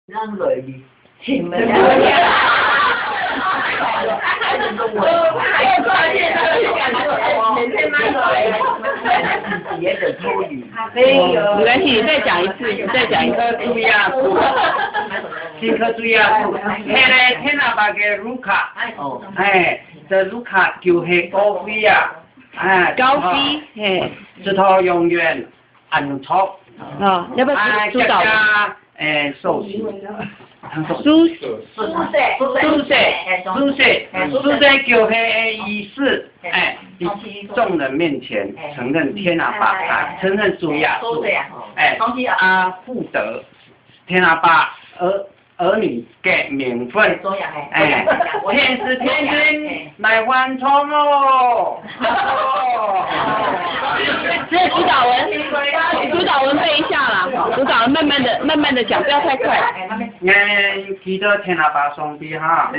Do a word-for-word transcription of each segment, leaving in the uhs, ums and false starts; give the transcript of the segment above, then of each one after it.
人來哩，請問。沒關係，你再講一次，你再講一次。新科主耶穌，新科主耶穌，係咧，天阿爸个路卡，哦。哎，這路卡就係高飛啊，哎，高飛，嘿。直到永遠。 安樂。哦，要不要主，哎，主禱文？佳佳，哎，受洗。受洗。受洗，受洗，受洗就係意思，哎，在眾人面前承認天阿爸，啊，承認主耶穌，哎，啊，獲得天阿爸，呃， 兒女个名分。哎，天使天君來歡唱哦。這主禱文，主禱文背一下啦，主禱文慢慢的、慢慢的講，不要太快。𠊎祈禱天阿爸上帝哈。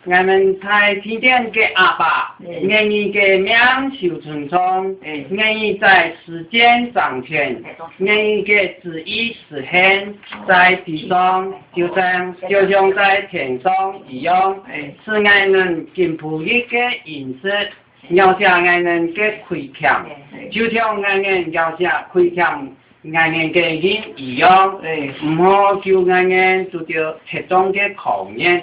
𠊎等在天頂个阿爸，願你个名受尊崇，願你在世間掌權，願你个旨意 實現在地上，就像，就像在天上一樣。賜𠊎等今晡日个飲食，饒赦𠊎等个虧欠，就像𠊎等饒赦虧欠𠊎等个人一樣。毋好叫𠊎等做到跌中个考驗，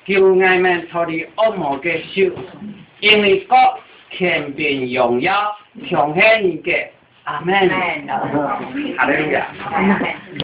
救𠊎等脫離惡魔个手，因為國、權柄、榮耀，全係你个。阿門。哈利路亞。